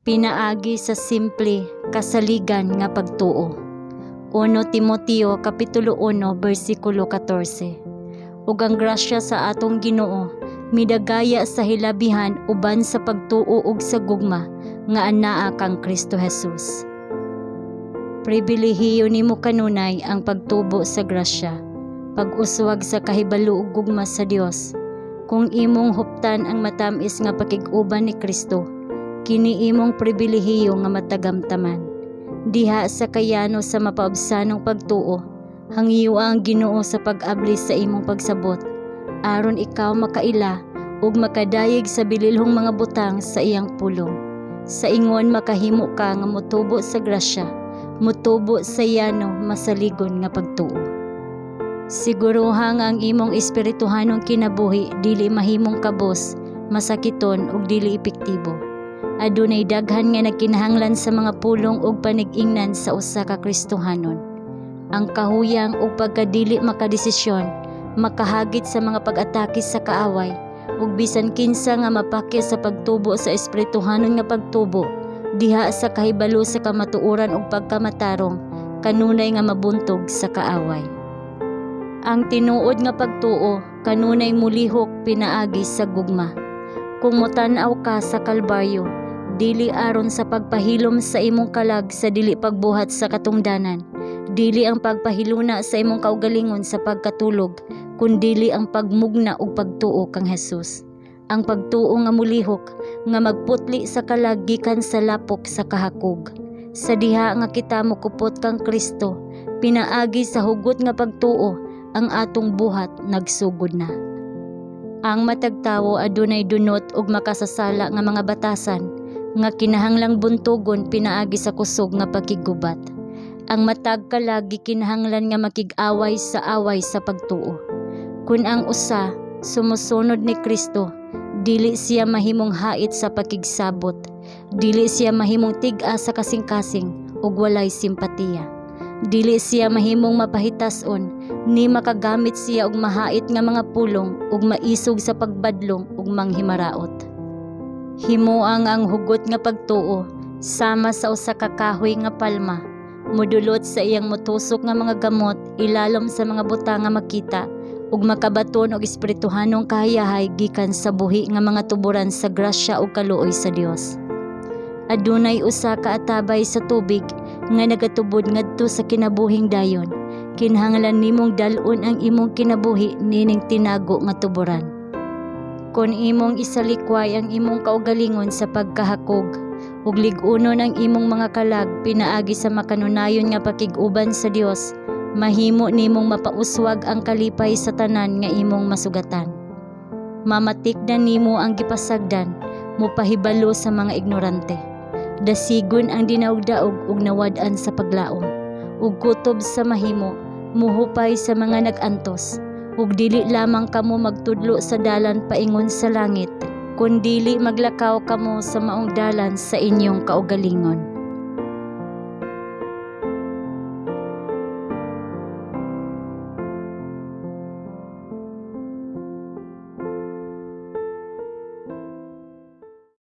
Pinaagi sa simple kasaligan nga pagtuo. 1 Timoteo kapitulo 1 bersikulo 14. Ug ang grasya sa atong Ginoo midagaya sa hilabihan uban sa pagtuo ug sa gugma nga anaa kang Kristo Jesus. Pribilehiyo nimo kanunay ang pagtubo sa grasya, pag-uswag sa kahibalo ug gugma sa Dios. Kung imong huptan ang matam-is nga pakig-uban ni Kristo, kini imong pribilehiyo nga matagamtaman. Diha sa kayano sa mapaubsanong pagtuo, hangyoa ang Ginoo sa pag-abli sa imong pagsabot, aron ikaw makaila ug makadayeg sa bililhong mga butang sa iyang pulong. Sa ingon makahimo ka nga motubo sa grasya, motubo sa yano masaligon nga pagtuo. Siguruha nga ang imong espirituhanong kinabuhi dili mahimong kabos, masakiton ug dili epektibo. Adunay daghan nga nagkinahanglan sa mga pulong ug panig-ingnan sa usa ka Kristohanon. Ang kahuyang ug pagkadili makadesisyon makahagit sa mga pag-atake sa kaaway, ug bisan kinsa nga mapakya sa pagtubo sa espirituhanon nga pagtubo diha sa kahibalo sa kamatuoran ug pagkamatarong kanunay nga mabuntog sa kaaway. Ang tinuod nga pagtuo kanunay mulihok pinaagi sa gugma. Kung motan-aw ka sa Kalbaryo, dili aron sa pagpahilom sa imong kalag sa dili pagbuhat sa katungdanan, dili ang pagpahiluna sa imong kaugalingon sa pagkatulog, kundili ang pagmugna ug pagtuo kang Jesus. Ang pagtuo nga mulihok nga magputli sa kalag gikan sa lapok sa kahakog. Sa diha nga kita mokupot kang Kristo, pinaagi sa hugot nga pagtuo, ang atong buhat nagsugod na. Ang matag tawo adunay dunot ug makasasala nga mga batasan nga kinahanglang buntugon pinaagi sa kusog nga pakiggubat. Ang matag kalag gikinahanglan nga makig-away sa away sa pagtuo. Kun ang usa sumusunod ni Kristo, dili siya mahimong hait sa pakigsabot, dili siya mahimong tig-a sa kasing-kasing ug walay simpatiya. Dili siya mahimong mapahitas-on, ni makagamit siya og mahait nga mga pulong ug maisog sa pagbadlong ug manghimaraot. Himoa nga ang hugot nga pagtuo sama sa usa ka kahoy nga palma mudulot sa iyang motusok nga mga gamot ilalom sa mga butang nga makita ug makabaton og espirituhanong kahayahay gikan sa buhi nga mga tuboran sa grasya ug kaluoy sa Dios. Adunay usa ka atabay sa tubig nga nagatubod ngadto sa kinabuhing dayon. Kinahanglan nimong dal-on ang imong kinabuhi nining tinago nga tuboran. Kon imong isalikway ang imong kaugalingon sa pagkahakog ug lig-unon ang imong mga kalag pinaagi sa makanunayon nga pakig-uban sa Dios, mahimo nimong mapauswag ang kalipay sa tanan nga imong masugatan. Mamatikdan nimo ang gipasagdan, mopahibalo sa mga ignorante. Dasigon ang dinaog-daog ug nawad-an sa paglaom, ug kutob sa mahimo, muhupay sa mga nag-antos, ug dili lamang kamo magtudlo sa dalan paingon sa langit, kundili maglakaw kamo sa maong dalan sa inyong kaugalingon.